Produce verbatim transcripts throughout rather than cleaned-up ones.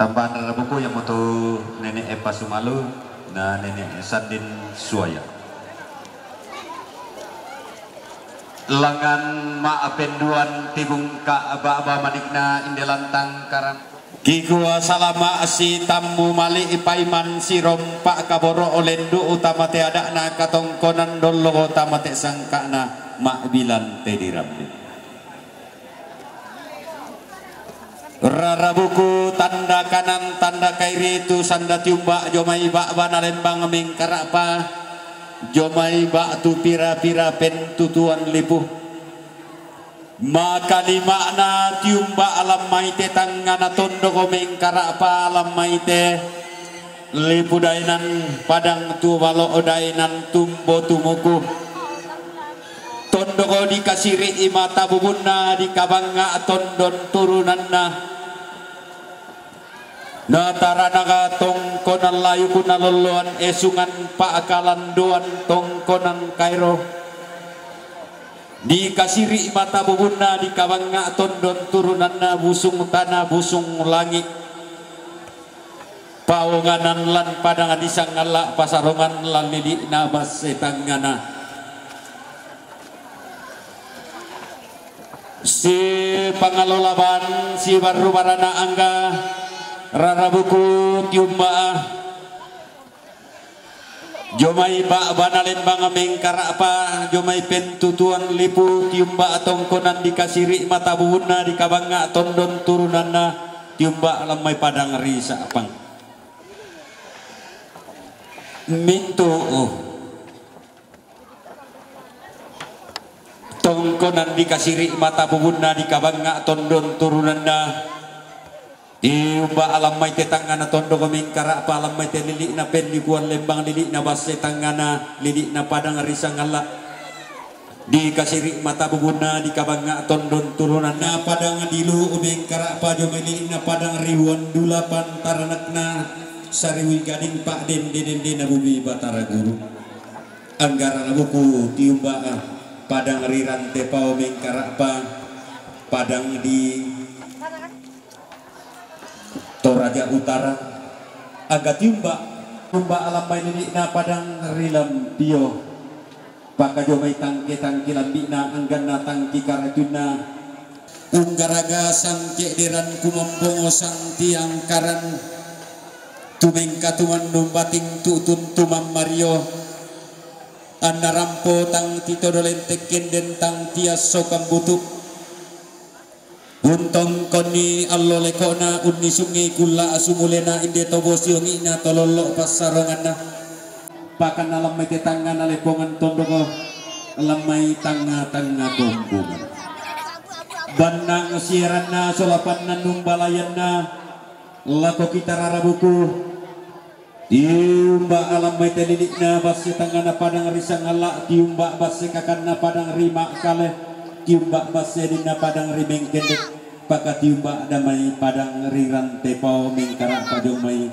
Tambahan rara buku yang mutu Nenek Epa Sumalu na Nenek Sandin Suaya. Langan ma apenduan tibung ka baba manikna indelantang karam. Kikua salama si tammu mali paiman si rompa kaboro olendu utama te adakna katongkonan dollo utama te sangkana ma bilan te dirambi. Rara buku tanda kanan tanda kairi tu sanda tiumba jomai bak bana lembang mengkarapa jomai bak tu pira-pira pentutuan lipu. Maka lima'na tiumba alam maite tangngana tondoko mengkarapa alam maite. Lipu dainan padang tu balo dainan tumbo tumuku. Tondoko dikasiri mata bubunna dikabangnga tondon turunanna. Nataranaga tongkonan layuku nalolloan esungan pa'kalandoan tongkonan kairo. Dikasiri mata bubunna dikabangnga tondon turunanna busung tana busung langi. Paonganan lan padang disangalla pasarongan lan lili'na basse tangngana. Si pangalola ban si barru barana angga rara buku tiumba. Jomai bak bana lembang mengkarapa jomai pentutuan lipu tiumba tongkonan dikasiri mata bubunna dikabangnga tondon turunanna tiumba lammai padang ri sapang. Mintu tongkonan dikasiri mata bubunna dikabangnga tondon turunanna. Tiumba alam maite tangngana tondoko mengkarapa alam maite lili'na pendikuan lembang lili'na basse tangngana lili'na padang ri sangalla. Dikasiri mata bubunna dikabangnga tondon turunanna padang dilu mengkarapa jomai lili'na padang ribuan dulapan taranakna sariwi gading pak dende dende na bumi batara guru. Anggara buku tiumba padang ri rante pao mengkarapa padang di Toraja Utara. Aga tiumba tiumba alam mai lili'na padang ri lampio. Pakajomai tangke-tangke lambi'na angganna tangki karatunna. Unggaraga sangke deran kumombongo sang tiang karan. Tumengka tumannung bating tutun tumammario. Anna rampo tang titodo lentekken den tang tiasso kambutu. Untongkonni allo leko'na unnisungngi kulla asumulena inde to bosiongi'na to lollo passaronganna. Pakanna lammai te tangngana lepongan tondoko lammai tangnga-tangnga kombungan. Bannang sieranna solapanna numbalayanna lako kita rara buku. Tiumba alam mai te lili'na basse tangngana padang ri sangalla, tiumba basse kakanna padang ri makkale, tiumba basse dinna padang ri mengkende, paka tiumba damai padang ri rante pao mengkara pajong mai.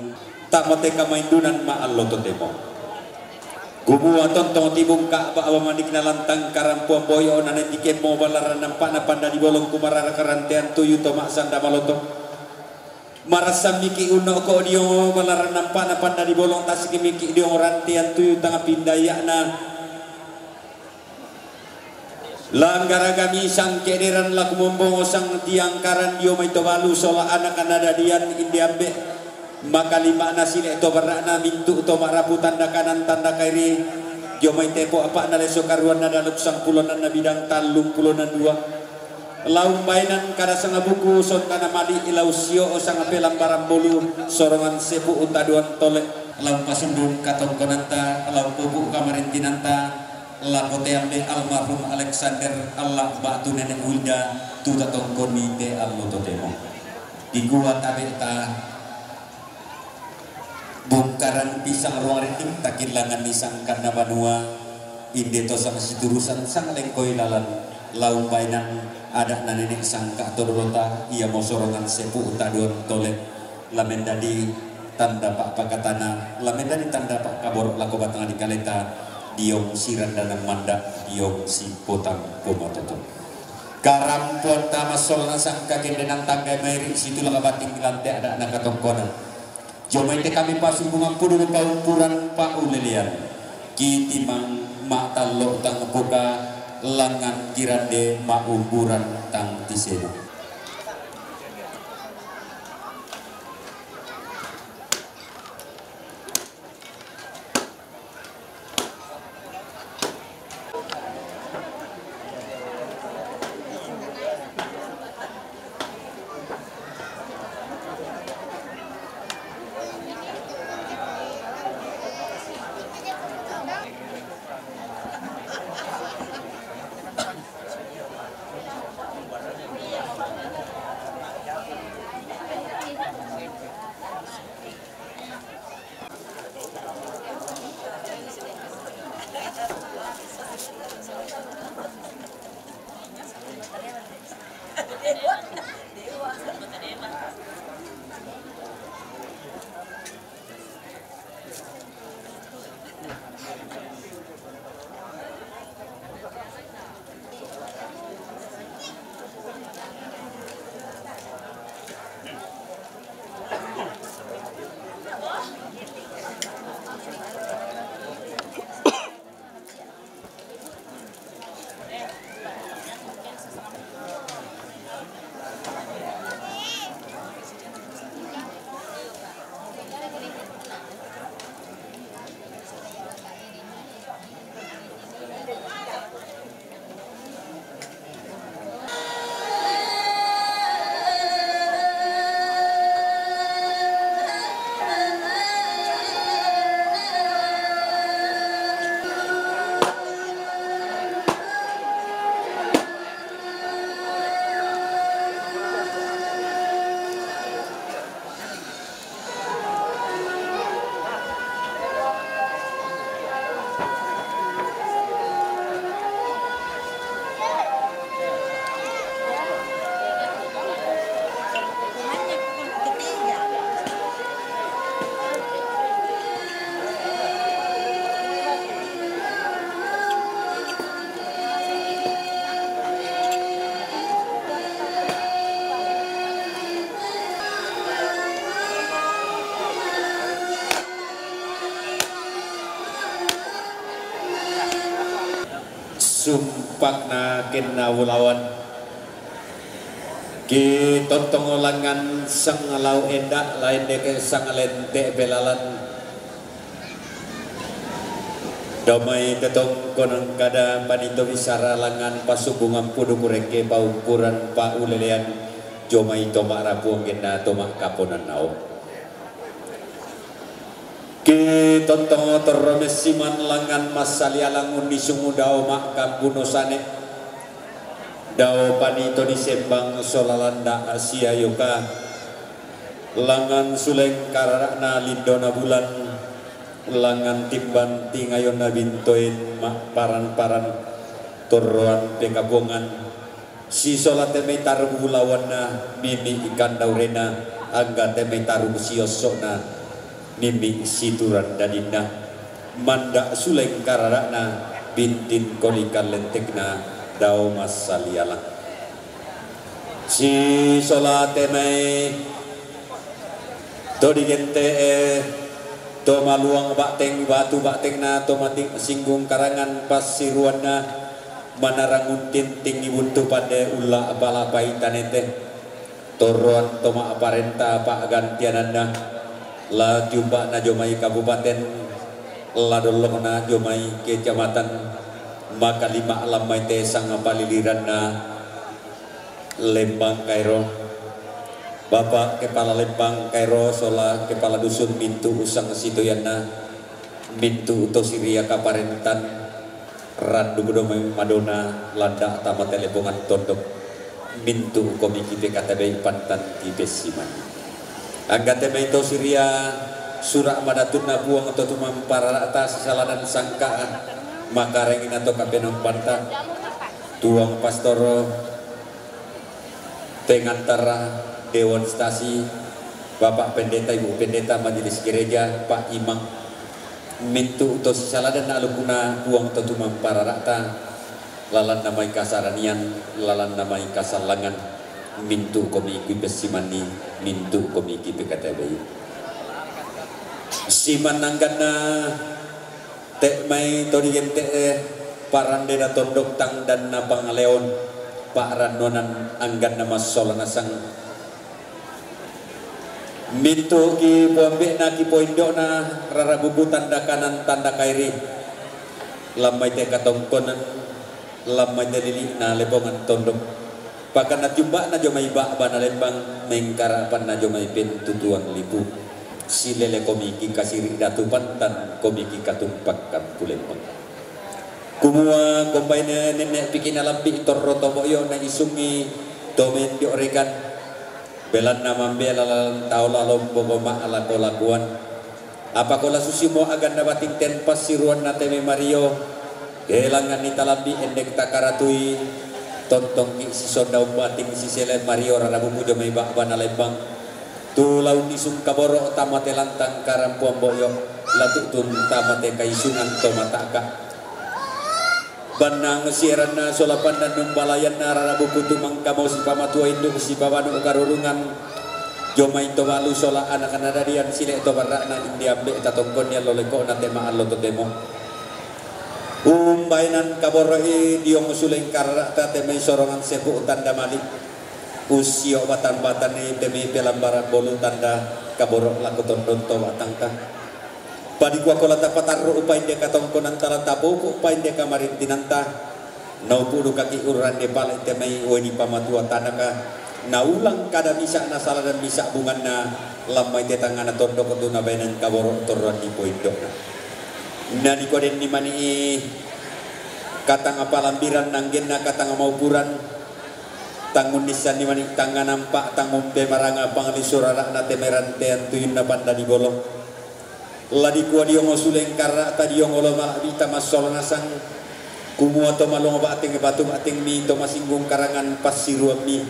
Tamo te kamaindunan ma allo totemo. Gumua tontong tibungka ba awa manikna lantang karampuan boyo nane tikemmo balaran nampana panda di bolong kumarara karantean tuyu to maksanda maloto. Marassan miki unno ko dio balaran nampana panda di bolong tasik miki dio rantean tuyu tanga pindayakna. Langgaraga misang kederan laku mombongo sang tiang karan dio mai to balu sola anak anadadian inde ambe. Maka lima'na sile to barakna mintu to marapu tanda kanan tanda kairi. Dio mai tepo apa'na leso karuanna daluk sangpulonan na bidang tallung pulonan dua. Laung baenan kada sanga buku sontana mali lau sio sanga pelambaran bolu sorongan sepu utaduan tole. Laung pasundun katongkonanta laung pupu kamarintinanta. Lako te ambe almarhum Alexander Allah batu nenek Wilda tuta tongkoni te allo totemo. Dikua tabe ta bongkaran pisang ruang rinting takillangan ni sangkanna banua inde to sang siturusan sang lengkoi lalan laung baenan adat na nenek sangka todolota ia mosorongan sepu taduan tole. Lamendadi tanda pak pakatana lamendadi tanda pak kabor lako batang di kaleta diong siran danang manda diong si potang pomatoto. Karampuan tama sola nasangka gendenan tangga mairi situla kabating lante ada nakatongkonan. Jomai te kami pasumbungan pudu paumpuran paulelean. Kitimang matallo tang buka langan girande maumburan tang tisena. Sumpakna kenna ulawan. Kitontong langan sang lau enda, lain deke sang lente belalan. Domai tetongkonan kada panito bisara langan pasumbungan pudu kureke paumpuran paulelean, jomai toma rapuang genna toma kaponan nao. Kitontong torro messiman langan massalialang unni sungu dao makkambuno sane. Dao panito disembang sola landa sia yoka. Langan suleng karara'na lindona bulan, langan timban tingayonna bintoen ma'paran-paran, torroan pekapuangan, sisola te mai tarung bulawanna, mimi ikan daurena, angga te mai tarung siosso'na, mimi situran dadinna, manda suleng karara'na, bintin kolikan lentekna, dao massalialang. Sisola te mai to digente'e, to maluang ba'teng batu ba'tengna, to mati singgung karangan passiruanna, manarang untintingi buntu pande ulla palapai tanete, torroan to ma'parenta pa'gantiananna, la tiumba'na jomai kabupaten, la dollongna jomai kecamatan, maka lima lammai te sang paliliranna, Lembang Kairo, Bapak Kepala Lembang Kairo sola Kepala Dusun mintu usang situyanna, mintu to siria kaparentan, randu budo madona landa tama telebongan tondok, mintu komiki P K T B pantan ti pessimani. Angga te mai to siria sura madatunna Puang to tumamparara'ta sisaladan sangka, makarengina to kapenampanta. Tuang Pastoro, Pengantara Dewan Stasi, Bapak Pendeta, Ibu Pendeta Majelis Gereja, Pak Imam, mintu to sisaladan alukuna Puang to tumamparara'ta, Lalanna mai kasaranian, lalanna mai kasallangan, mintu' komi ki pessimanni, mintu' komi ki pekatabe'i. Siman angganna te' mai to digente'e, pa'randena tondok tangdanna pangaleon, pa'rannuanan angganna massola nasang. Mintu' ki poambe'na ki poindo'na, rara buku tanda kanan tanda kairi, lammai te katongkonan, lammai te lili'na lepongan tondok. Pakanna tiumba'na jomai ba'bana lembang, mengkara'panna jomai pentutuan lipu. Silele komi ki kasiri' datu pantan, komi ki katumpakkan pulembang. Kumua kombaine nenne' piki nalambi' torro to bo'yo na isungi to mendio rekan. Belanna mambela lalan tau lalombo goma lako-lakuan. Apa ko la susimo aganna bating ten passiruanna te mai Mario. Kelanganni talambi' endek takaratui. Tontongki' sisonda umbating sisele Mario rara buku jomai ba'bana lembang. Tu laun isung kaboro' tama te lantang karampuan bo'yo. Latu'tun tama te kaisungan to mata'ka. Bannang sieranna sola pandan numbalayanna rara buku tu mangkamo sipamatua indu' sipabanu karurungan. Jomai to balu sola anak nadadian sile to barra'na indi ambe' tatongkonni allo leko'na te ma'allo totemo. Umbaenan kaboro'i diong suleng karara'ta te mai sorongan sepu tanda mali'. Ussio batan-batanni te mai pelambaran bolu tanda kaboro' lako tondon to batangka. Padikua ko la tapatarru' upainde katongkonanta la tapupu' upainde kamarintinanta, naupu' dukaki' urrande pale' te mai uwai dipamatua tanaka, naulang kada misa' nasala dan misa' bunganna, lammai te tangngana tondok tu nabaenan kaboro' torroan dipoindo'na. Na dikua denni mani' katang palambiran anggenna katang maupuran, tangunnissanni mani' tangngana mpa' tangumpe maranga panglisu rara'na te mai rantean tuyunna panda dibolong. La dikua diongo suleng karra'ta diongo lo mala'bi'ta massola nasang, kumua to malongo ba'teng batu ba'tengmi to masinggung karangan passiruammi,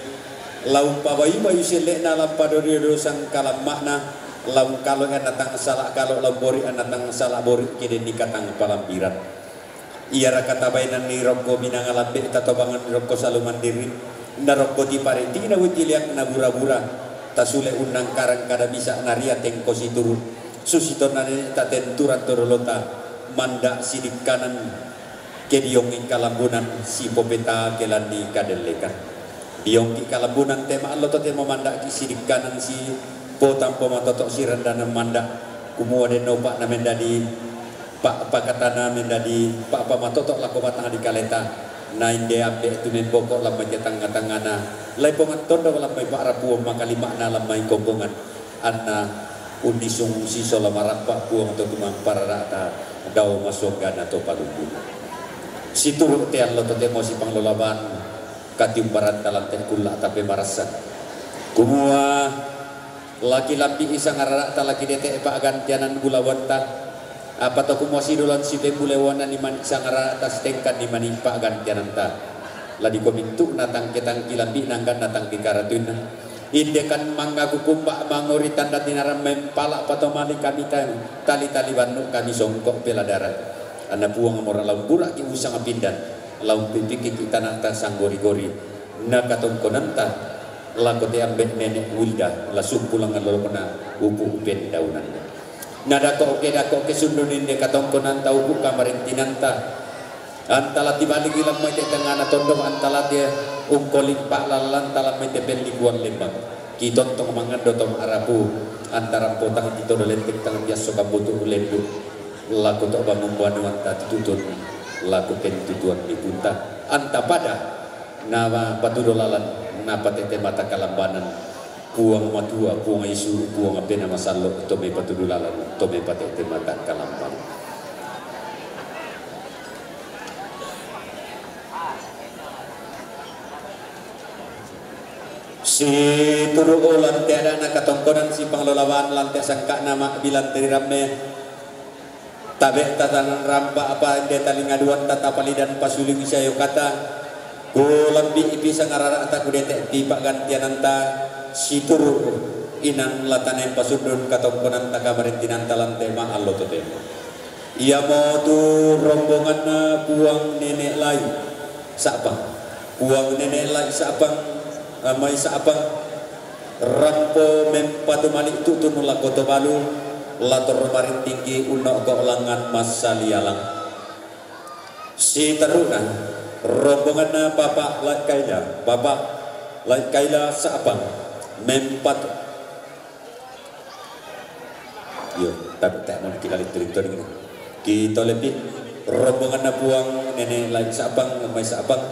la umpabayu-bayu selle'na la umpadodo-dodosang kalamma'na, la ungkalo'i anna tang sala' kalo' la umbori' anna tang sala' bori' ke denni katang palambiran. Iaraka tabaenanni rokko minanga lambe' tatobanganni rokko salu mandiri, na rokko tipariti'na uwai tiliakna bura-bura, tasule unnangkarang kada misa' naria tengko situru', susi tonna nene'ta tenturan to dolota, manda' sidikkanan ke diongi kalambunan sipopeta ke lanni kadellekan. Diongki' kalambunan te ma'allo totemo manda'ki' sidikkanan si potampo matoto' sirandanan manda', kumua denno upa'na mendadi pa-, pakatana mendadi pa'pamatoto' lako batang dikaleta, na inde ambe' tu memboko' lammai te tangnga-tangngana, lai pongan tondok lammai pa'rapuang makalima'na lammai kombongan, anna unnisung sisola marappa' Puang to tumamparara'ta dao masonggana to palumbuna. Situru' te allo totemo sipanglolaban, katiumbaranta lante' kulla' tape marassan. Kumua, laki lambi'i sangarara'ta laki dete' pa'gantianan bulawanta, apa to kumua sidolan sipembulewananni mani' sangarara'ta sitengkanni mani' pa'gantiananta. La dikua mintu'na tangke-tangki lambi'na angganna tangke karatuinna. Indekan mangaku kumba' mangori tanda tinaram mempala' patomali kami ta-, tali-tali bannu kami songko' peladaran. Anna Puang mora laumbura'ki usang pindan, laumpipikiki tana'ta sanggori-gori, na katongkonanta lako te ambe' nene' Wilda, la sumpulang lolokna upu' upendaunanna. Na dako'ke, dako'ke sundun inde katongkonanta upu' kamarintinanta. Anta la tibaligi lammai te tangngana tondok, anta la te ungkolimpa' lalanta lammai te pellikuan lembang. Kitontong mangando to ma'rapu, anta rampo tang titodo lentek tang tiasso kambutu lembu. Lako to bangun-banuanta tututun, lako pentutuan lipunta. Anta pada, na patudo lalan, na patete mata kalambanan. Puang Matua, Puang Yesu, Puang Apena Masallo', to mai patudu lalan, to mai patete mata kalampan. Situru' lante adana katongkonan sipanglolawan lante sangka'na ma'bilang teri ramme. Tabe' tatanan rampa apa inde talinga duanta tapalidan pasuling sayokata, kulambi'i pisang arara'ta kudete'pi pa'gantiananta situru' inang latanae pasundun katongkonanta kamarintinanta lante ma'allo totemo. Iamotu rombonganna Puang Nene' Lai. Sa'pang. Puang Nene' Lai' Sa'pang, eh, mai Sa'pang, rampo mempatu mali' tutun lako Tobalu, la torro marintingki unno'ko' langngan massalialang. Siterru'na, rombonganna Papa Lai' Kaila, Papa Lai' Kaila Sa'pang, mempatu Iyo, tapi tae' moni kilali tuli-tuli. Kitolepi, rombonganna Puang Nene' Lai' Sa'pang, mai Sa'pang,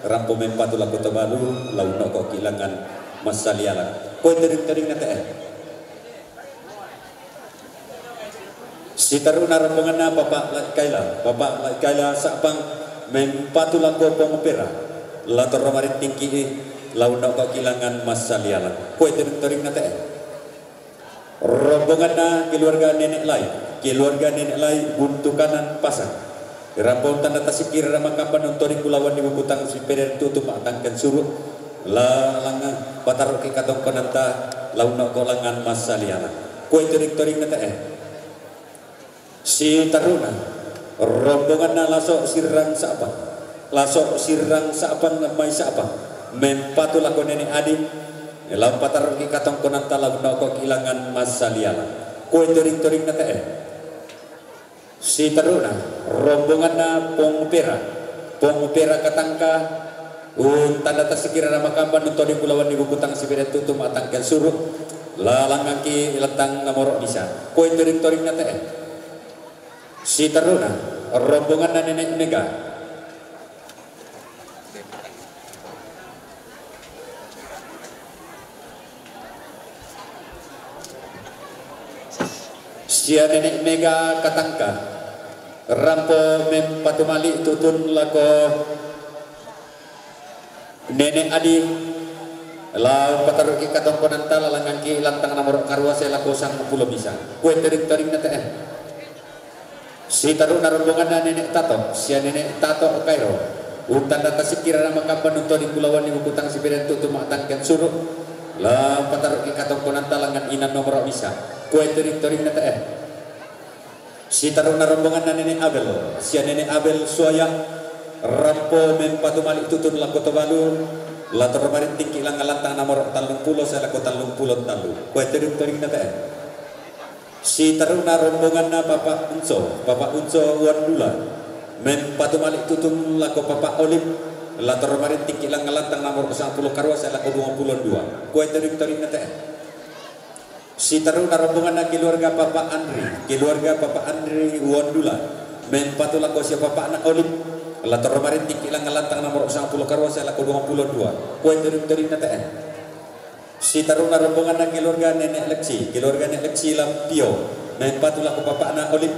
rampo mempatu lako Tobalu, la unno'koki langngan massalialang. Koe toding-todingnga te'e. Siterru'na rombonganna Papa Lai' Kaila, Papa Lai' Kaila Sa'pang, mempatu lako Pong Pera, la torro marintingki, la unno'koki langngan massalialang. Koe toding-todingnga te'e. Rombonganna keluarga Nene' Lai', keluarga Nene' Lai', Buntu Kanan Pasang. Rampo tanda tasikira makamban untoni kulawan di bukutang sipere tutu ma'tangkan suru', la langngan pataroki katongkonanta, la unno'ko langngan massalialang. Koe toding-todingnga te'e. Siterru'na, rombonganna Laso Sirrang Sa'pang, Laso Sirrang Sa'pang, mai Sa'pang, mempatu lako Nene' Adi, la pataroki katongkonanta, la unno'koki langngan massalialang. Koe toding-todingnga te'e. Siterru'na, rombonganna Pong Pera, Pong Pera Katangka, untanda tasikira makamban untoni kulawan di bukutang sipere tutu ma'tangkan suru', la langnganki lantang nomoro' bisa. Koe toding-todingnga te'e. Siterru'na, rombonganna Nene' Mega. Sia Nene' Mega Katangka, rampo mempatu mali' tutun lako Nene' Adi, la pataroki katongkonanta, la langnganki lantang nomoro' karua sae lako sangpulo bisa. Koe toding-todingnga te'e. Siterru'na rombonganna Nene' Tato, sia Nene' Tato Kairo, untanda tasikira makamban untoni kulawan di bukutang sipere tutu ma'tangkan suru', la pataroki katongkonanta, langngan inang nomoro' bisa. Koe toding-todingnga te'e. Siterru'na rombonganna Nene' Abel, sia Nene' Abel Suaya, rampo mempatu mali' tutun lako Tobalu, la torro marintingki langngan lantang nomoro' tallumpulo sae lako tallumpulo tallu. Koe toding-todingnga te'e. Siterru'na rombonganna Papa Unco, Papa Unco Wandula, mempatu mali' tutun lako Papa Olip, la torro marintingki langngan lantang nomoro' sangpulo karua sae lako duangpulo dua. Koe toding-todingnga te'e. Siterru'na rombonganna keluarga Papa Andri, keluarga Papa Andri Wandula, mempatu lako sia papa'na Olip, la torro marintingki langngan lantang nomoro' sangpulo karua sae lako duangpulo dua. Koe toding-todingnga te'e. Siterru'na rombonganna keluarga Nene' Leksi, keluarga Nene' Leksi Lampio, mempatu lako papa'na Olip,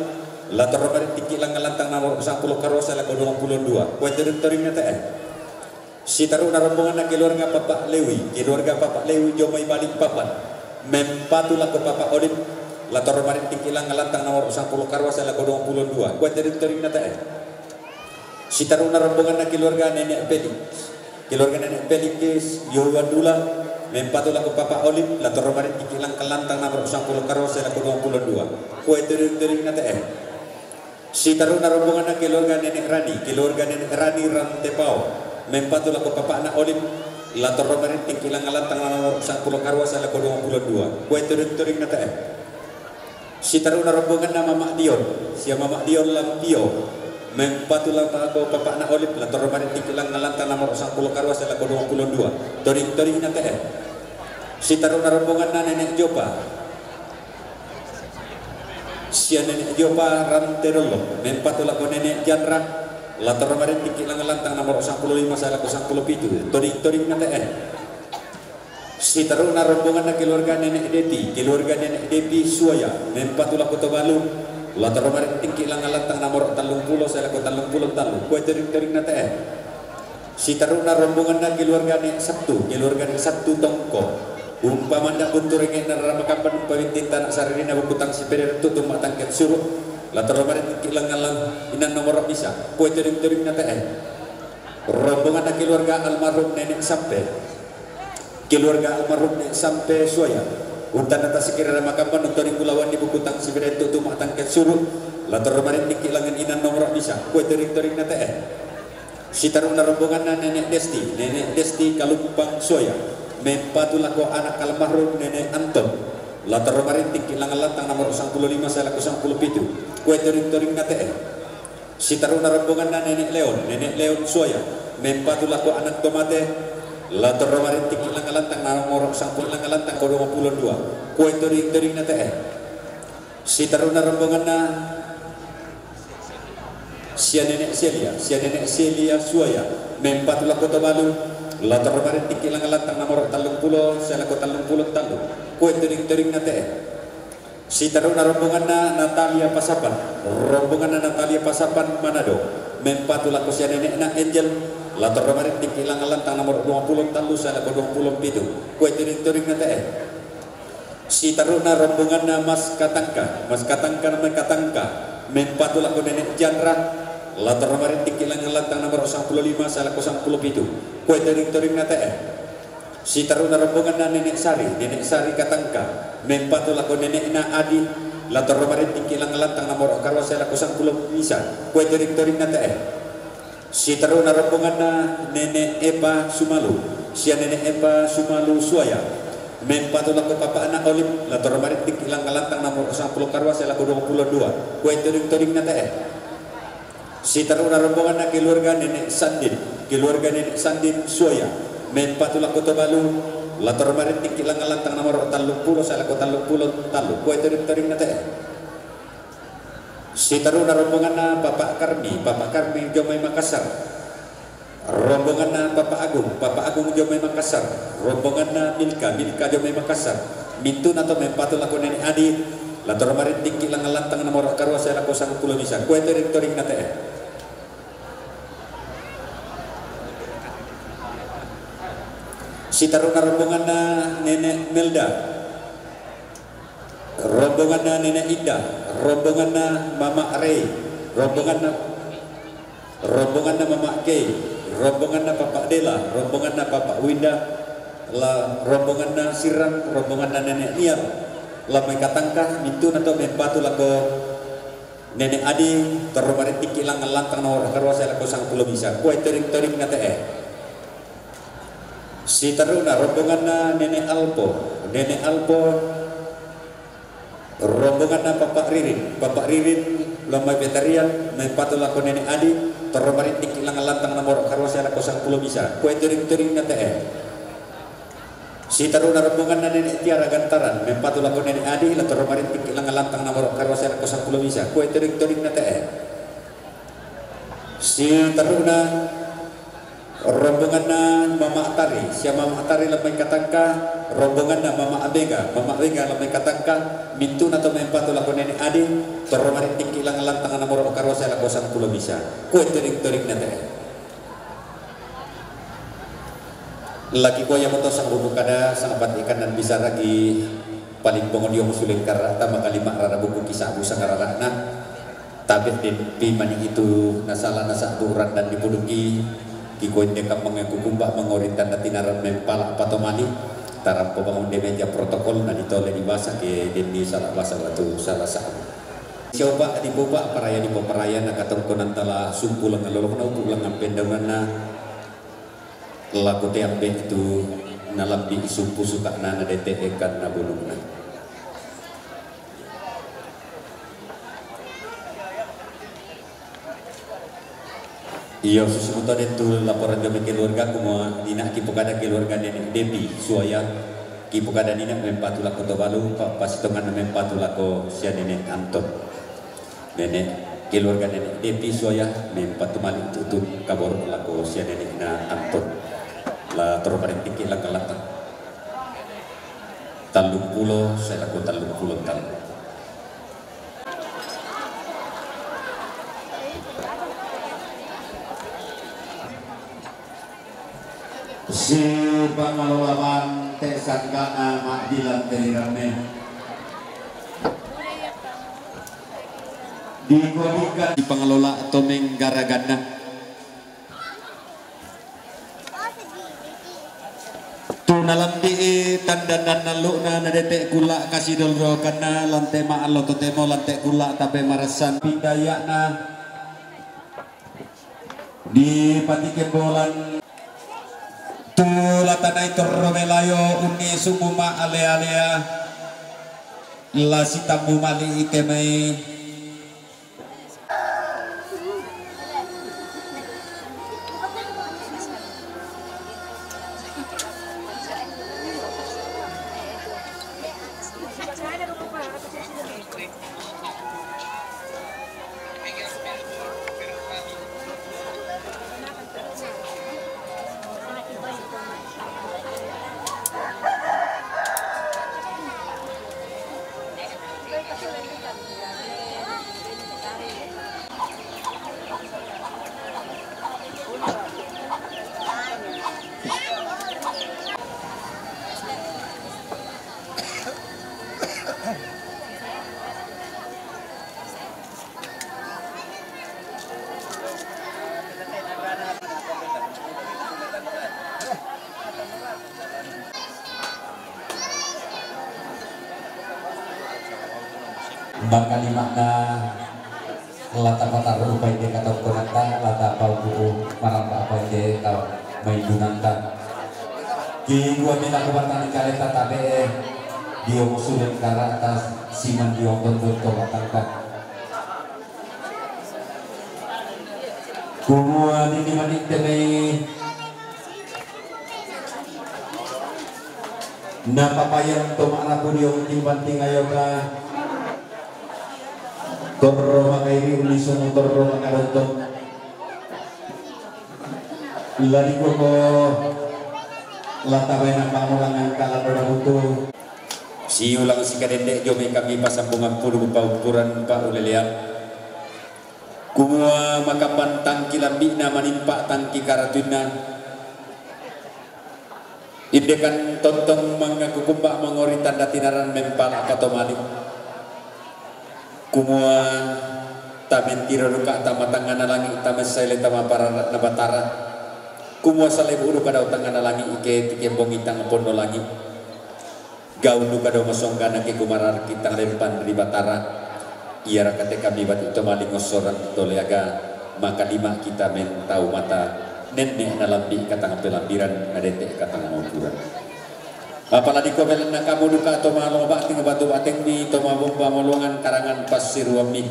la torro marintingki langngan lantang nomoro' sangpulo karua sae lako duangpulo dua. Koe toding-todingnga te'e. Siterru'na rombonganna keluarga Papa Lewi, keluarga Papa Lewi jomai Balikpapan, mempatu lako Papa Olip, la torro marintingki langngan lantang nomoro' sangpulo karua sae lako duangpulo dua. Koe toding-todingnga te'e. Siterru'na rombonganna keluarga Nene' Felix, keluarga Nene' Felix Yohandula, mempatu lako Papa Olip, la torro marintingki langngan lantang nomoro' sangpulo karua sae lako duangpulo dua. Koe toding-todingnga te'e. Siterru'na rombonganna keluarga Nene' Rani, keluarga Nene' Rani Rantepao, mempatu lako papa'na Olip, la torro marintingki langngan lantang nomoro' sangpulo karua sae lako duangpulo dua. Koe toding-todingnga te'e. Siterru'na rombonganna Mama Dion, sia Mama Dion Lampio, mempatu lako papa'na Olip, la torro marintingki langngan lantang nomoro' sangpulo karua sae lako duangpulo dua. Toding-todingnga te'e. Siterru'na rombonganna Nene' Jopa, sia Nene' Jopa Ranterollo, mempatu lako Nene' Janra, la torro marintingki langngan lantang nomoro' sangpulo lima sae lako sangpulo pitu. Toding-todingnga te'e. Siterru'na rombonganna keluarga Nene' Depi, keluarga Nene' Depi Suaya, mempatu lako Tobalu, la torro marintingki langngan lantang nomoro' tallumpulo sae lako tallumpulo tallu. Koe toding-todingnga te'e. Siterru'na rombonganna keluarga Nene' Sattu, keluarga Nene' Sattu Tongko, umpamanda buntu rengnge'na rara makamban, umpawitting tana' saririna bukutang sipere tutu ma'tangkan suru', la torro marintingki langngan inang nomoro' bisa. Koe toding-todingnga te'e. Rombonganna keluarga almarhum Nene' Sampe, keluarga almarhum Nene' Sampe Suaya, untanda tasikira makamban untoni kulawan di bukutang sipere tutu ma'tangkan suru', la torro marintingki langngan inang nomoro' bisa. Koe toding-todingnga te'e. Sitaru'na rombonganna Nenek Desti, Nenek Desti Kalumpang Suaya, mempatu lako anak almarhum Nenek Anton. La Torro Marinting, ki'langan lantang nomor sangpulo lima sae lako sangpulo pitu. Kue toring-toringna te'e. Sitaru'na rombonganna Nenek Leon, Nenek Leon Suaya, mempatu lako anak to mate. La Torro Marinting, ki'langan lantang nomor sangpulo, ki'langan lantang ko dua puluh dua. Kue toring-toringna te'e. Sitaru'na rombonganna sia Nenek Selia, sia Nenek Selia Suaya, mempatu lako to balu. La Torro Marinting, ki'langan lantang nomor tallung pulo sae lako tallung pulo tallu. Kue toring-toringna te'e. Sitaru'na rombonganna Natalia Pasapan, rombonganna Natalia Pasapan Manado, mempatu lako sia nenekna Angel. La Torro Marinting, ki'langan lantang nomor dua puluh tallu sae lako dua puluh pitu. Kue toring-toringna te'e. Sitaru'na rombonganna Mas Katangka, Mas Katangka, Mas Katangka, mempatu lako Nenek Janra. La Torro Marinting, ki'langan lantang nomor sangpulo lima sae lako sangpulo pitu. Kue toring-toringna te'e. Sitaru'na rombonganna Nenek Sari, Nenek Sari Katangka, mempatu lako nenekna Adi. La Torro Marinting, ki'langan lantang nomor karua sae lako sangpulo misa. Kue toring-toringna te'e. Sitaru'na rombonganna Nenek Epa Sumalu, sia Nenek Epa Sumalu Suaya, mempatu lako papa'na Olim. La Torro Marinting, ki'langan lantang nomor sangpulo karua sae lako dua puluh dua. Kue toring-toringna te'e. Sitaru'na rombonganna keluarga Nenek Sandin, keluarga Nenek Sandin Suaya, mempatu lako to balu. La Torro Marinting, ki'langan lantang nomor tallung pulo sae lako tallung pulo tallu. Kue toring-toringna te'e. Sitaru'na rombonganna Papa Karmi, Papa Karmi jomai Makassar. Rombonganna Papa Agung, Papa Agung jomai Makassar. Rombonganna Milka, Milka jomai Makassar. Mintuna to mempatu lako Nenek Adi. La Torro Marinting, ki'langan lantang nomor karua sae lako sangpulo misa. Kue toring-toringna te'e. Sitaru'na rombonganna Nenek Melda, rombonganna Nenek Indah, rombonganna Mama Rei, rombonganna, rombonganna Mama Kei, rombonganna Papa Dela, rombonganna Papa Winda, la rombonganna Sirang, rombonganna Nenek Niar. La mai Katangka, mintuna to mempatu lako Nenek Adi. Torro Marinting, ki'langan lantang nomor karua sae lako sangpulo misa. Kue toring-toringna te'e. Sitaru'na rombonganna Nenek Alpo, Nenek Alpo, rombonganna Papa Ririn, Papa Ririn, la mai Betarian, mempatu lako Nenek Adi. Torro Marinting, ki'langan lantang nomor karua sae lako sangpulo misa. Kue toring-toringna te'e. Sitaru'na rombonganna Nenek Tiara Gantaran, mempatu lako Nenek Adi. La Torro Marinting, ki'langan lantang nomor karua sae lako sangpulo misa. Kue toring-toringna te'e. Sitaru'na rombonganna Mama Tari, sia Mama Tari la mai Katangka, rombonganna Mama Abega, Mama Abega la mai Katangka, mintuna to mempatu lako Nenek Adi. Torro Marinting, ki'langan lantang nomor karua sae lako sangpulo misa. Kue toring-toringna te'e. La kikua iamoto sangbubu kada, sangpat ikan dan bisa ragi paling pongodiong suleng karata makalima rara buku kisah busa ngararana. Tabe' denpi mani itu nasala nasa'bu randan di pudukki, kikua inde kammang kukumba mangori tanda tinaran mempala patomani, tarampo bangun de meja protokol na ditole di basa ke denni sala basa batu sala sa'bu. Siopa dipopa paraya dipoparaya na katongkonan tala sumpu lengan lolokna upu lengan pendaunanna. Lako te ambe' tu nalambi' sumpu suka'na nadete ekan na bulungna. Iyo, susu moto den tu laporan jomai keluarga, kumua nina' kipokada keluarga Nenek Depi Suaya, kipokada nina' mempatu lako Tobalu, pa-, pasitonganna mempatu lako sia Nenek Anton. Nenek, keluarga Nenek Depi Suaya, mempatu mali' tu'tun kaboro' lako sia Nenek na Anton. La toro parentikki' langka-langka. Tallumpulo sae lako tallumpulo tallu. Si pangalola bante sangka'na ma'dilan teli ramme. Dikodikan si pangalola tomeng garaganna. Tu nalambi'i tandanna allu'na nadete' kulla' kasidoldokanna lante ma'allo totemo lante kulla' tape marassan pindaya'na. Di patikembolan tu latanai torro melayo unni sumuma alea-alea la sitammu mali ikemai. Maka lima'na lata patarru painde katongkonanta, lata pauku maramba painde tau maidunanta. Kigua mela kubatani kaleta tabe'e, dio musulen karata siman dio kondo to matangka. Kumua nini manitte mai napapayan to ma'rapu dio timbanting ayota. Torro makairi uni sumu torro makarontong. Lari koko lata baina pangurangan kala doda butu. Siulang sikadende jo mai kami pasambungan pulu paukkuran pa ulelean. Kumua makambantang kilambi'na manimpa tangki karatuinna. Indekan tontong mangaku kumba mangori tanda tinaran mempala patomali. Kumua tamentiro duka tama tangngana langi, tamessaile tama parara'na Batara. Kumua salebu duka dao tangngana langi ike tikembongi tang pondo langi. Gaunnu kado masonggana ke kumararki tang lempan ri Batara. Iaraka te kami bati to maling ossorang to leaga, maka lima kita mentau mata nenne nalambi katang pelambiran nadete katang maukuran. Apalagi ko belenna kamu duka to malong bating batu batengmi to mabomba molongan karangan passiruammi.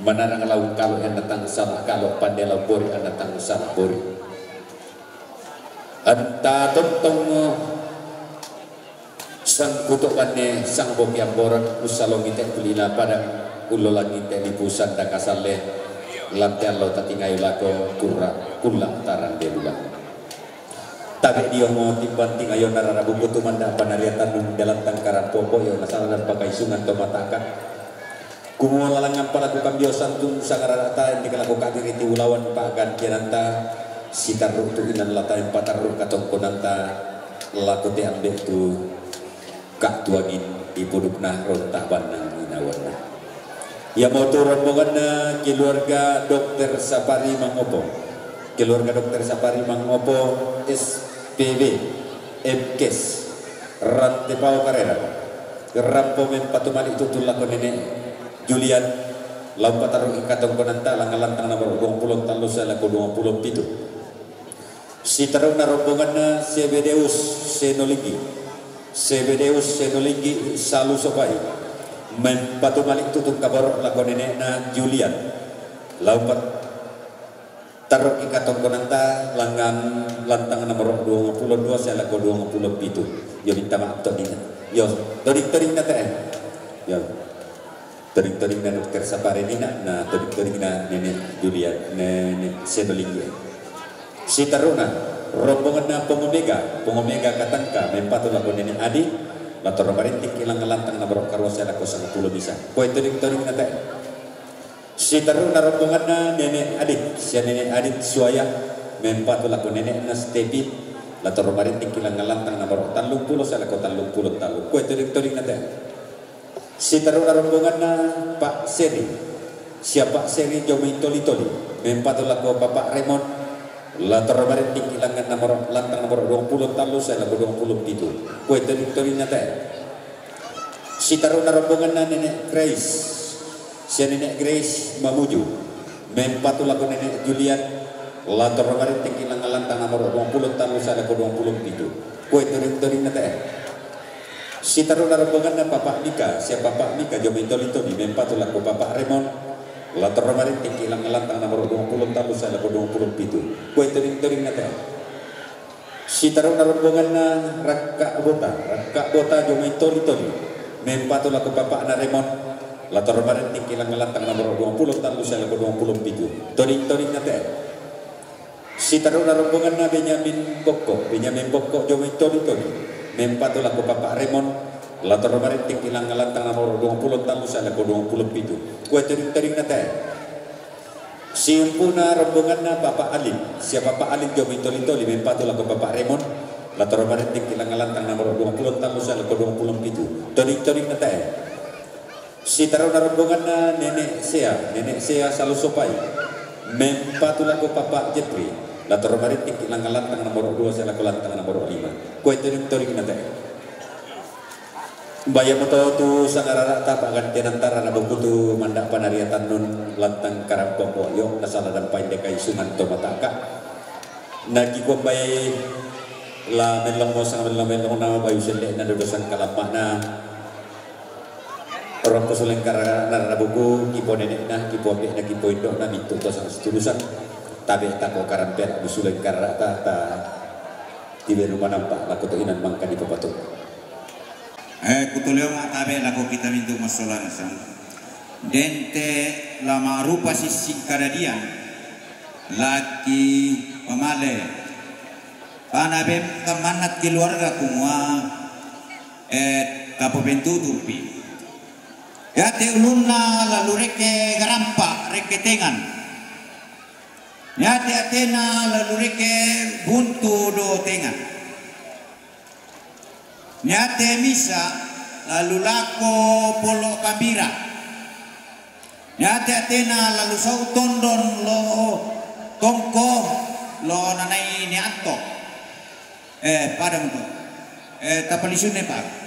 Manarang lau kalo enna tang salah kalo pande lau bori enna tang salah bori. Anta tontong Sangkuto banne sang boki amborang, ussalongi te kulina padang, ullolangi te lipu sanda kasalle, lante allo tatingayu lako kurra kulla tarang de bulan. Tabe diomo timbang tingayo narara buku tumanda panariatan nun dalam tangkaran popo yo nasala dan pakaisungan to mataka. Kumua lalangngan palaku kambio santun sangararata, ende kalako kadiri ti ulawan pa'gantiananta, sitarru tu inan lata yang patarru katongkonanta lako te ambe tu ka'tuangin di pudukna ronta bannang inawanna. Iamotu rombonganna keluarga Dokter Sapari Mangopo, keluarga Dokter Sapari Mangopo S P B, M Kes, Rantepao Karera. Rampo mempatu mali tutu lako nene Julian, lau patarru katongkonanta langngan lantang nomor duang pulo tallu sae lako duang pulo pitu. Sitaruna rombonganna Sebedeus Senolinggi, Sebedeus Senolinggi Salu Sopai, mempatu mali tutu kaboro lako nenena Julian, lau pat Tarruki katongkonanta langngan lantang nomor duang pulo dua sae lako duang pulo pitu. Yo, minta maaf todina. Yo, toding-todingna te. Yo. Toding-todingna Dokter Sapari nina, na toding-todingna Nene Julia, Nene Senolinggi. Sitaruna rombonganna Pongo Mega, Pongo Mega Katangka, mempatu lako Nene Adi, la torro marinting ki langngan lantang nomor karua sae lako sangpulo misa. Koe toding-todingna te. Sitaruna rombonganna Nene Adit, sia Nene Adit Suaya, mempatu lako nenena Stepi, la torro marinting ki langngan lantang nomor tallung pulo sae lako tallung pulo tallu. Koe toding-todingna te. Sitaruna rombonganna Pak Seri, sia Pak Seri Jomai Toli-Toli, mempatu lako Bapak Remon, la torro marinting ki langngan nomor, lantang nomor duang pulo tallu sae lako duang pulo pitu. Koe toding-todingna te. Sitaruna rombonganna Nene Grace, sia Nene Grace Mamuju, mempatu lako Nene Julian, La Torro Marinting ki' langnga' lantang nomoro duang pulo tallu sae lako duang pulo pitu. Kue toring-toringnga te'e. Sitaru'na rombonganna Papa' Mika, sia Papa' Mika jomai Toli-Toli, mempatu lako Papa' Remon. La Torro Marinting ki' langnga' lantang nomoro duang pulo tallu sae lako duang pulo pitu. Kue toring-toringnga te'e. Sitaru'na rombonganna Rakka' Bota, Rakka' Bota jomai Toli-Toli, mempatu lako Papa'na Remon. La Torro Marinting ki' langnga' lantang nomoro duang pulo tallu sae lako duang pulo pitu. Toring-toringnga te'e. Sitaru'na rombonganna Benyamin Bokko, Benyamin Bokko jomai Toli-Toli, mempatu lako Papa' Remon. La Torro Marinting ki' langnga' lantang nomoro duang pulo tallu sae lako duang pulo pitu. Kue toring-toringnga te'e. Siumpu'na rombonganna Papa' Alim, sia Papa' Alim jomai Toli-Toli, mempatu lako Papa' Remon. La Torro Marinting ki' langnga' lantang nomoro duang pulo tallu sae lako duang pulo pitu. Toring-toringnga te'e. Sitaru'na rombonganna Nene' Sea, Nene' Sea Salosopai, mempatu lako Papa' Jepri. La Torro Marinting ki' langnga' lantang nomoro dua sae lako lantang nomoro lima. Kue toring-toringnga te'e. Baia moto tu sangarara'ta pa'gantiananta rara buku tu manda' panariatannun lantang karampong bo'yo nasala dampai dekai sungan to mataka. Nakikua umbai la mellommo sangamellong-mellongna bayu selle'na dodo sangkalamma'na. Rokko suleng karana rara buku, kipo nene'na, kipo ambe'na, kipo indo'na, mintu' to sangsiturusang. Tabe' tako karampe' suleng karara'ta, ta tiberu manampa lako to inan mangka dipapato. Eh, kutoleo ma'tabe' lako kita mintu' massola nasang. Dente la ma'rupa sissing kadadian, laki pamale. Panabe' kammanna keluarga kumua, eh, tapopentutupi. Yate ulunna lalu rekke garampa, rekke tengan. Yate atena lalu rekke buntu do tengan. Niate misa' lalu lako polo' kambira. Niate atena lalu sau' tondon lo tongko lo nanai ni anto. Eh, padang to. Eh, tapalisunne pa.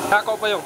Ako pa yung.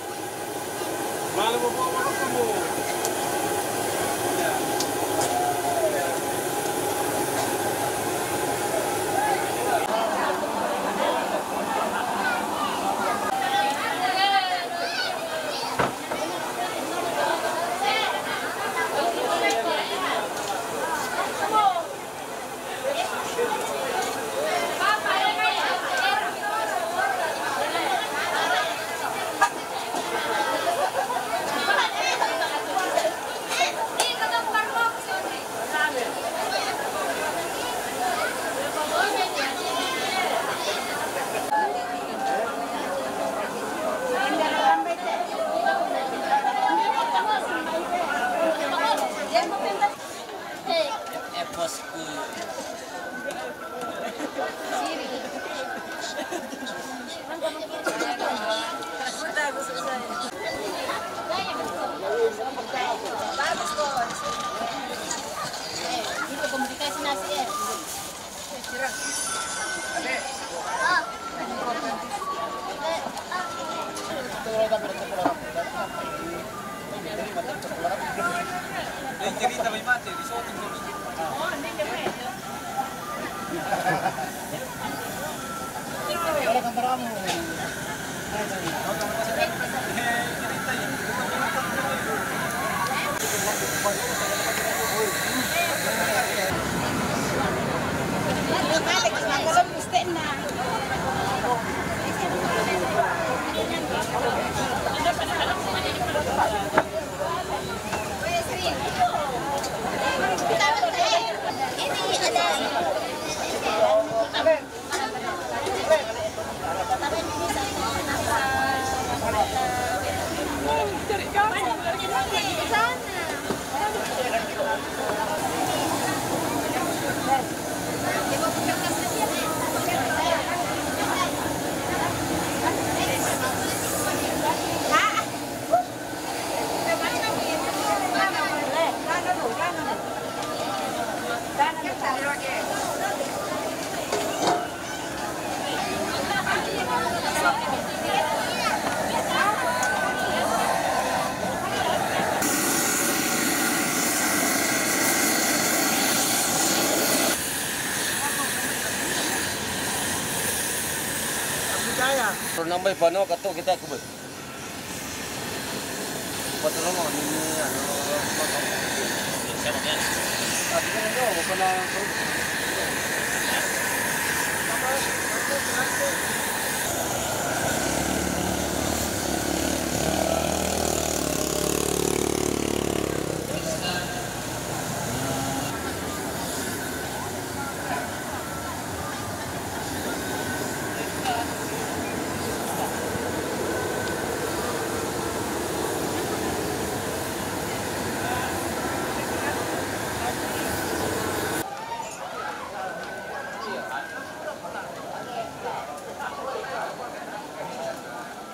Pero nambay pa, no? Kato kita ko ba?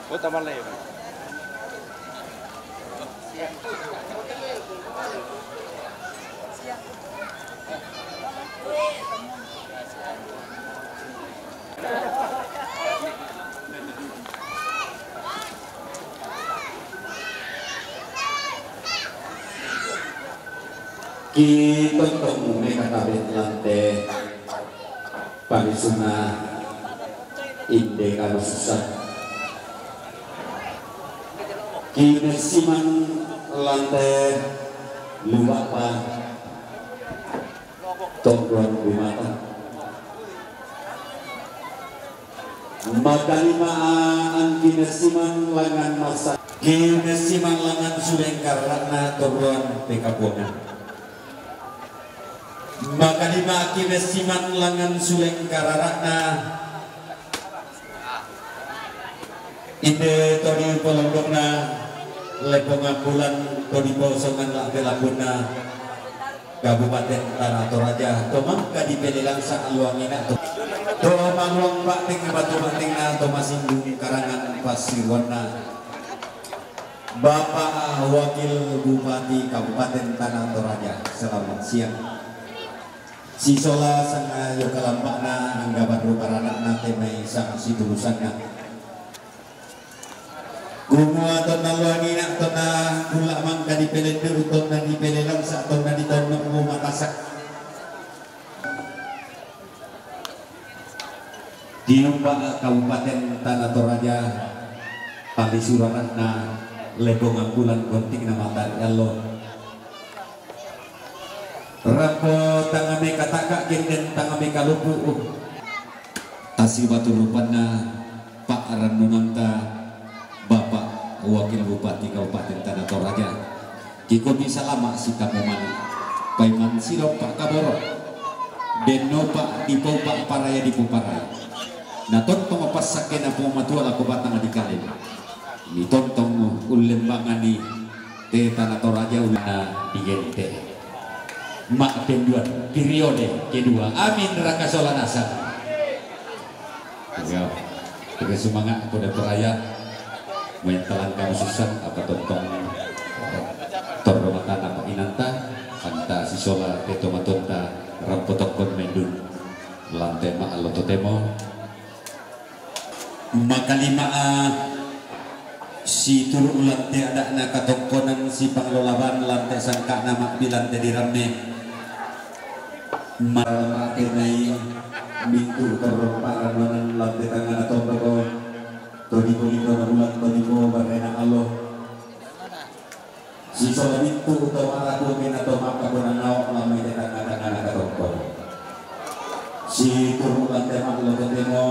Puta madre. Kito tong meka tabe lante. Palisuna inde kalususan. Kinesiman lante luwapa tongguan bumata. Makalimaan kinesiman langan masa. Kinesiman langan sulengkarana tongguan pekabuangan. Makalima kinesiman langan suleng kararana. Inde todi polondokna, lepongan bulan todi posongan la belakuna. Kabupaten Tanah Toraja, tomang kadi pelelang sa aluang ina to. Tomang luang bating batu batingna, tomasinggung karangan pasiruanna. Bapak Wakil Bupati Kabupaten Tanah Toraja, selamat siang. Sisola sanga yo kalambakna anggaban rupa ranakna temai sang situlusanna. Kumua tonna luangi na tonna kulla mangka dipelenduru tonna dipelelang sa tonna ditonno mu matasak. Diumba Kabupaten Tana Toraja, tali surara'na Lebong Ambulan, gontingna matari allo. Rampo tangame kataka, genden tangame kalupu. Tasi batu rupanna pa'rannunanta Bapak Wakil Bupati Kabupaten Tana Toraja. Kikomi salama sitamu mani. Paiman siloppa kaboro. Dennopa dipopa paraya dipoparai. Natontong passakkena Puang Matua lako batang dikale. Mitontong ullembangani te Tana Toraja ulana digente. Ma'penduan periode kedua. Amin raka sola nasang. Ya, terus semangat pada peraya. Main talang kamu susan apa tontong torro matana apa inanta anta sisola teto matonta rampo tokkon mendun lante ma allo totemo. Makalima a situru lante ada'na katokkonan sipanglolaban lante sangka'na ma'bilante diramme. Maramakenai mintu terropa ranuanan lante tangana tondoko todiko-diko na bulan todiko barena allo. Sisola bintu to maraku mena to maka bona nao lamai te tangga-tangga na katongko. Si turu lante mak lo temo.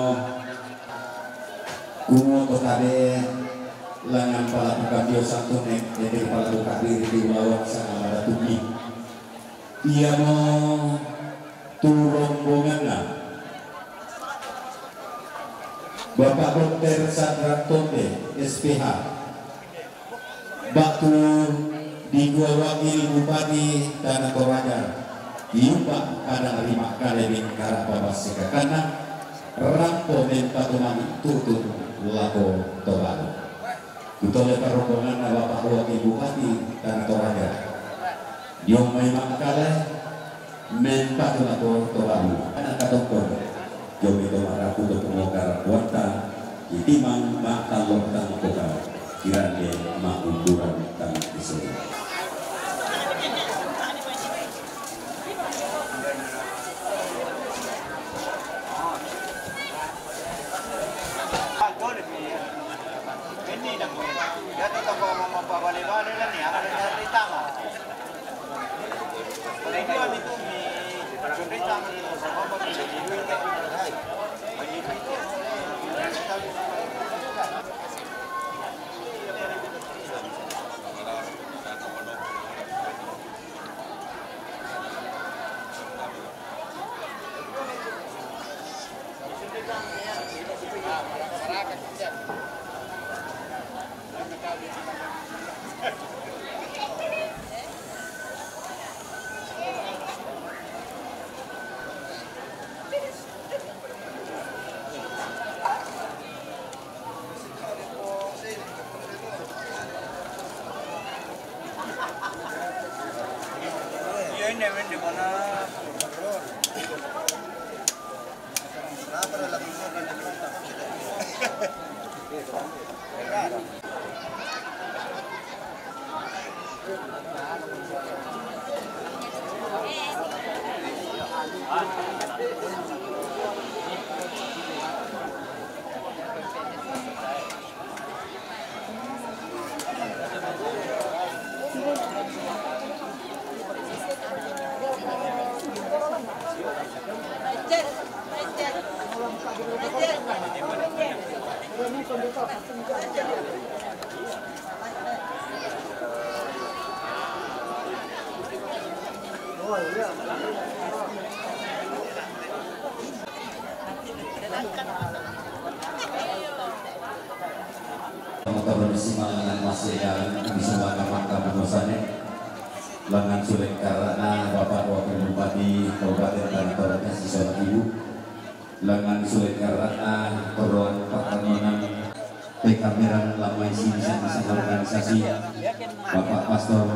Kumo to tabe langan pala buka bio satu nek ede pala buka diri di ulawak sana mada tuki. Iya mo tu rombonganna Bapak Dokter Sandra Tonde, S P H. Batu dikua Wakil Bupati Tana Toraja, diumba kadang rima kale bingkara babas sekakanna, rampo mempatumani tutun lako Toraja. Kutole parrombonganna Bapak Wakil Bupati Tana Toraja. Diong mai makkale, mempatu lako Toraja. Anak katokko. Jomi to maraku to pengoka rakuanta, itimang makallo tangkoka, kirande makumburan tang iso. Teman-teman, simangan masih yang bisa makan-makan pemesannya. Lengan sulit karena Bapak Wakil Bupati Kabupaten Tanah Toraja, siswa ibu. Lengan sulit karena perluan pertanian. Pekameran lamai sini organisasi Bapak Pastor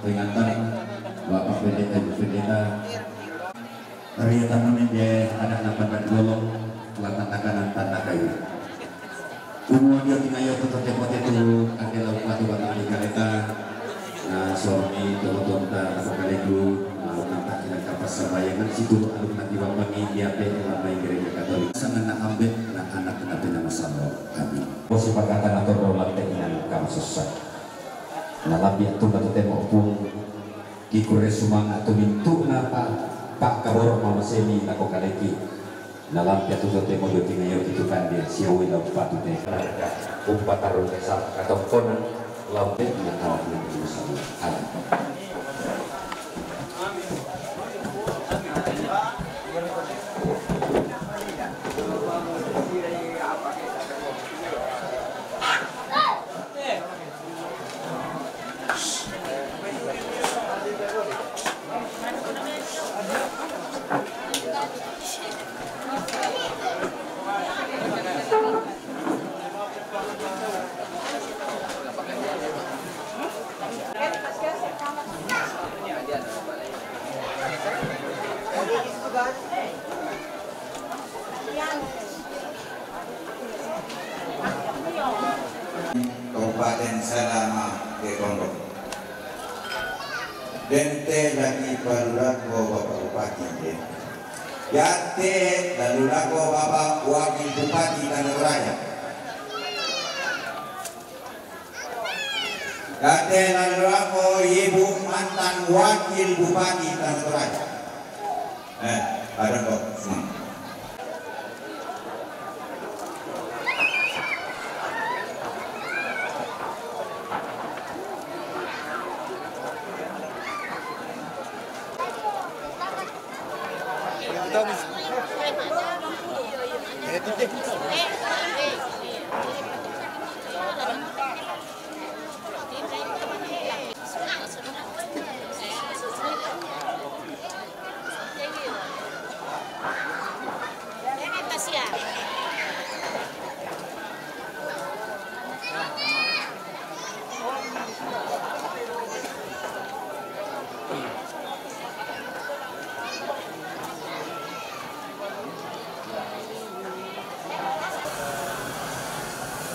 pengantar, Bapak Pendeta, Ibu Pendeta. Ria tamunin dia anak nampan dan golong, lantan takanan tanda kayu. Kumua dio tingayo tu totemo tetu, ake lau patu batang di kareta. Na, suami tokotonta, nako kaleku, lau nanta inang kapas sambayangan, situ aluk nati wapangi, diape lambai gereja Katolik. Sangana ambe, na anak na pina masalo. Amin. Posi pakata na toro lante inang kapas susah. Na lambi atunga totemo pung, kikure sumanga tu mintu na pa, pa kaboro mama semi nako kaleki. Na lambi atu totemo dio tingayo kitu kande, siawi lau patu te. Umpa tarung kesa katongkonan, lau te na kawan yang berusaha. Amin. Kabupaten Salama de Pondok. Dente lagi palulako Bapak Bupati de. Yate lalulako Bapak Wakil Bupati Tanah Toraja. Yate lalulako Ibu mantan Wakil Bupati Tanah Toraja. Eh, ada kok, semua.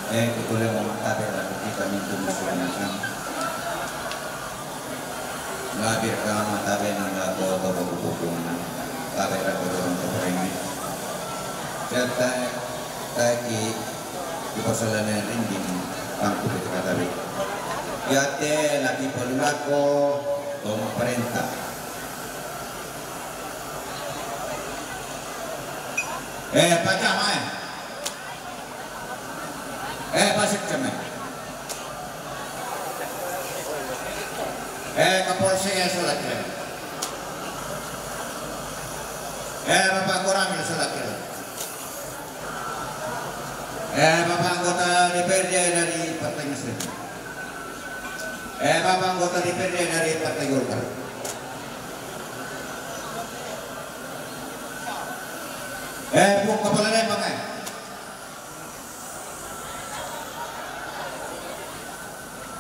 Eh, kutule mo matabe la kita mintu musuh na kan. Labir ka matabe na la ko to ko ko ko na. Tabe la ko to ko ko ini. Jata taki di pasalane rinding pangku di katabe. Yate lagi pelulako to perintah. Eh, pacama, eh. Eh, pasik came. Eh, Kapolsek ya, salat ya. Eh, Bapak Koramil, salat ya. Eh, Bapak anggota D P R D dari Partai Nasdem. Eh, Bapak anggota D P R D dari Partai Golkar. Eh, Pung Kepala Lembang, eh.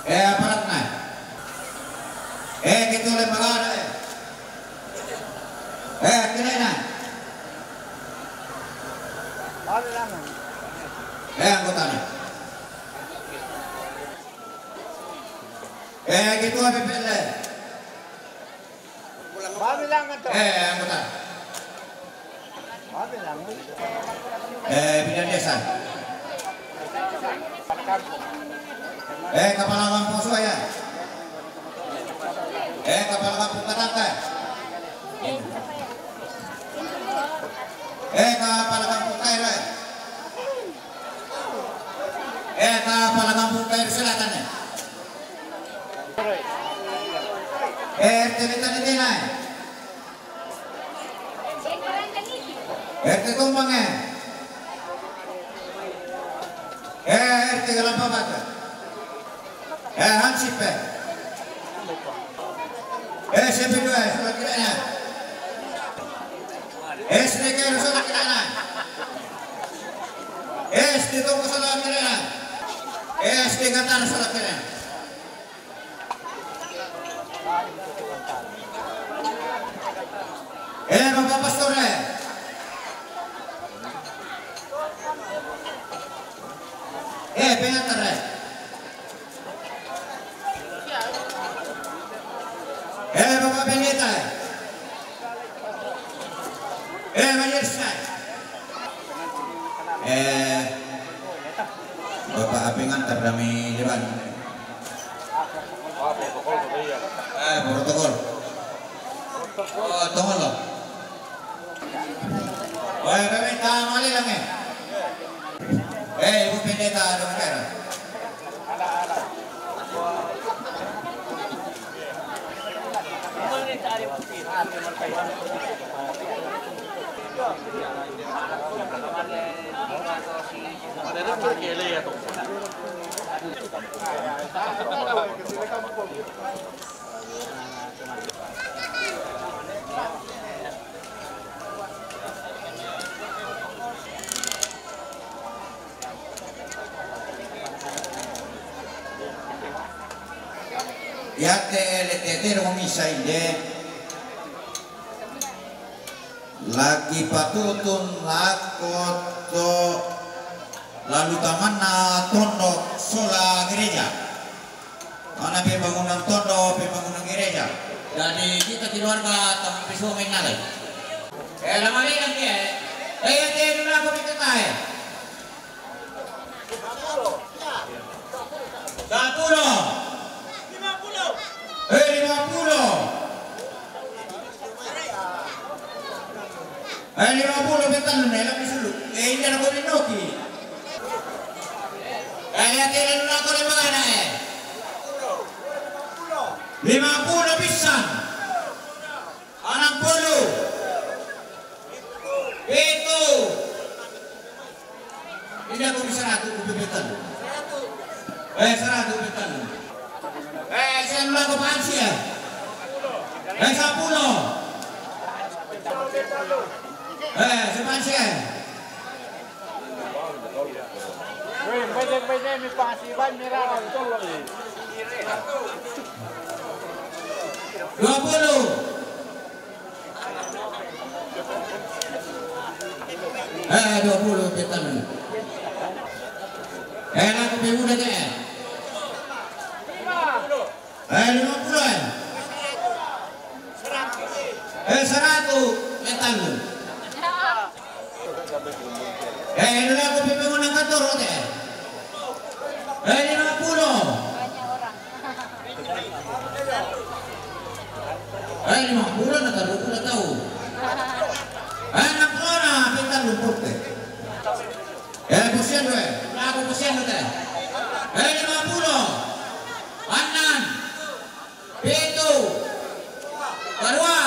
Eh, aparat na. Eh, kita Lembang ada, eh. Eh, kena na. Eh, anggota na. Eh, ketua B P L. Babilangan to. Eh, anggota. Babilangan. Eh, bidan desa. Eh, kepala kampung Suaya. Eh, kepala kampung Katangka. Eh, kepala kampung Kaira. Eh, kepala kampung Kaira Selatan, eh. Eh, R T Bintang Tena, eh. R T Tumbang, eh. Eh, R T Galampapat. Eh, Hansip, eh. Eh, S P dua, eh, surat kiranya. S D K, surat kiranya. S D Tungku, surat kiranya. S D Qatar, surat kiranya. Eh, Bapak Pastor, eh. Eh, pengantar, eh. Eh, Bapak Pendeta, eh. Eh, Majelis, eh. Eh, Bapak pengantar kami depan. Eh, protokol. Oh, tunggu lo. Woi, Pendeta, mali lang, eh. Eh, Ibu Pendeta, dong, eh. Yate ele tetero misa inde. Lagi patutun lako to lalu tamanna tondok sola gereja. Mana pembangunan tondok, pembangunan gereja. Jadi kita keluarga tamu pesua main nalai. Eh, lama ni lagi, eh. Eh, ya, dia dulu aku minta tahu, eh. Satu lo. Eh, lima puluh. Eh, lima puluh betul nih, lebih sulit. Eh, ini ada boleh noki. Eh, lihat ini dulu aku lima anak, eh. Lima puluh bisa. Enam puluh. Itu. Ini aku bisa ratu, aku bebetan. Eh, seratu betan. Eh, saya dulu aku pansi ya. Eh, sepuluh. Eh, sepansi ya. Weh, pwede, pwede, may pansi ba? May rara. Dua puluh. Eh, dua puluh kita nih. Eh, lagu pemuda deh. Eh, lima puluh, eh. Eh, seratus, eh, tanggung. Eh, ini lagu pemuda kantor, eh. Eh, lima puluh. Eh, lima puluh na taruh puluh tahu. Eh, enam puluh na pintar lumpur teh. Eh, kasihan gue. Aku kasihan gue teh. Eh, lima puluh. Anan. Pitu. Kedua.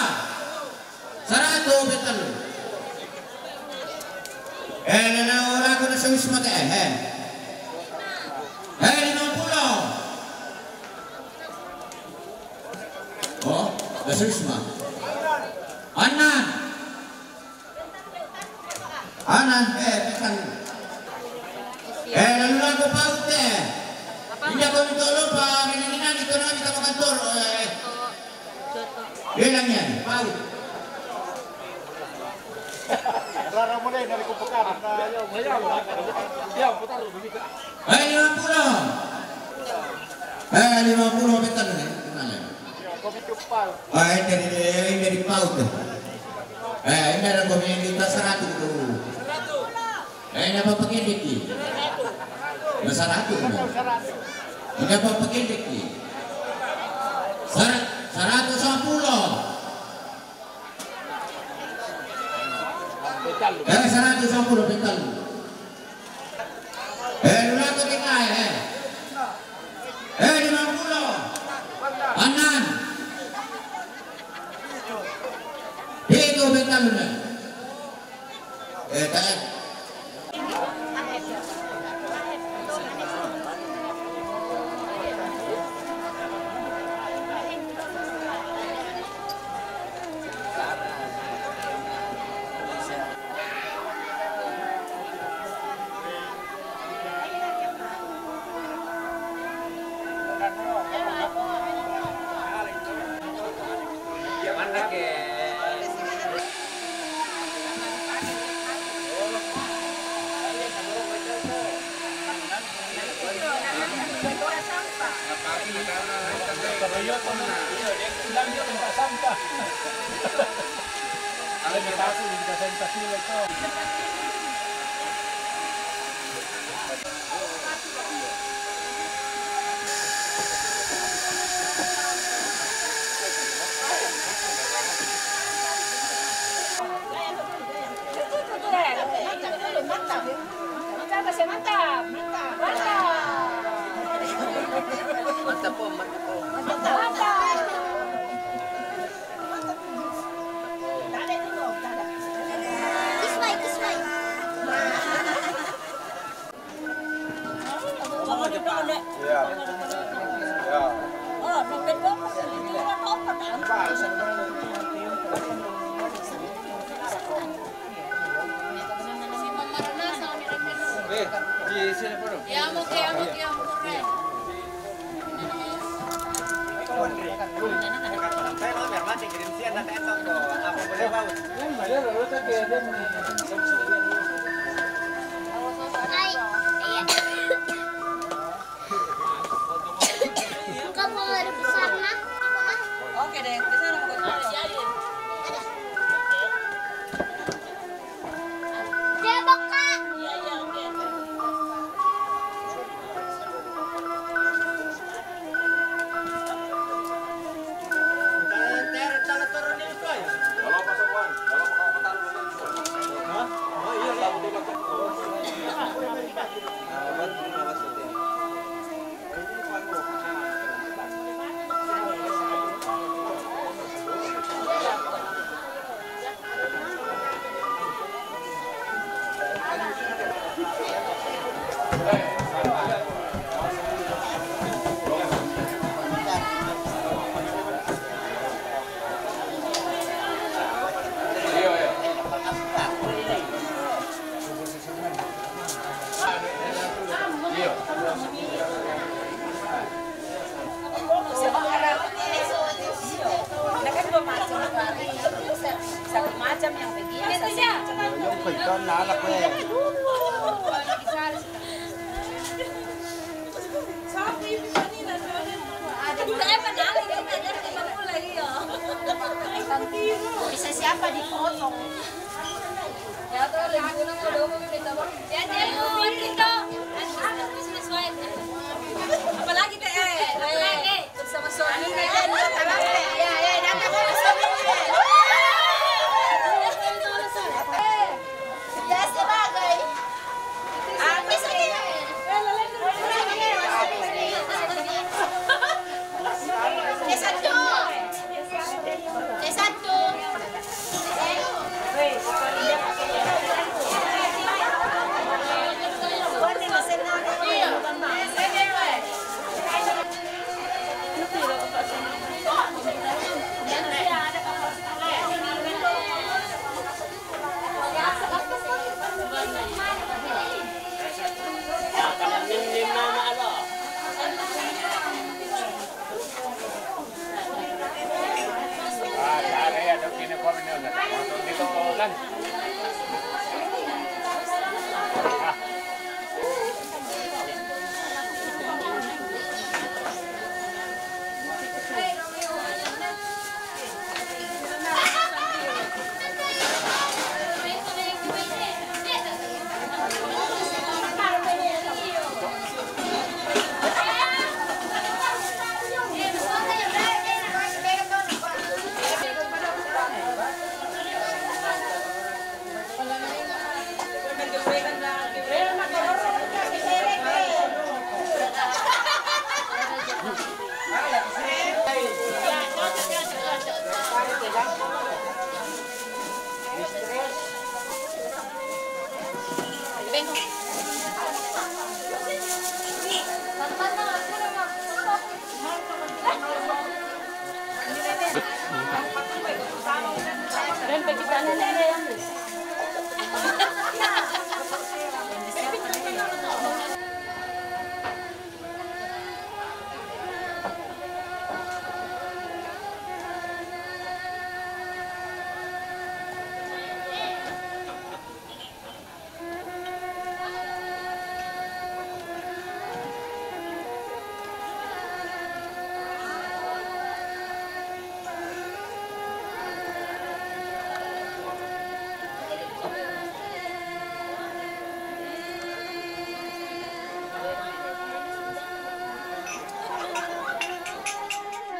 Seratus betul. Eh, nana orang aku nasa wisma teh, eh. Eh, lima puluh. Oh, nasa wisma. Anan. Anan, eh, pekan. Eh, lalu lagu paut, eh. Indah kau minta lupa, minanginang itu nanti kita makan tur, eh. Bilang ya, paut. Rara mulai dari kumpulkan. Ya, ya, ya, putar dulu, bisa. Eh, lima puluh. Eh, lima puluh betul, eh. Kenal, eh. Ah, ini dari, ini dari paut, eh. Eh, ini ada pemain kita seratus dulu. Eh, ini apa pakai dikit? Nah, seratus, nah. Ini apa pakai dikit? Serat-, seratus sepuluh. Eh, seratus sepuluh, betul. Eh, dulu aku tinggal, eh. Eh, lima puluh. Anan. Itu betul, eh. Eh, tak. Iyo, iyo, dia bilang dia minta sampah. Kalau minta aku, minta sampah sila itu. Mantap, mantap, mantap. Mantap, mantap. Mantap, Om, mantap, Om. Mantap, mantap. Kisway, kisway. Iya. Iya. Eh, di sini, Bro. Ya, mau ke, mau ke, mau ke. Oke deh, di sana mau ke sana. Dia buka. Iya, iya, oke. Satu macam yang begini, satu macam yang begini. Bisa siapa dipotong? Ya, tuh, lagu nama dong, kita, Bang. Ya, dia mau cerita.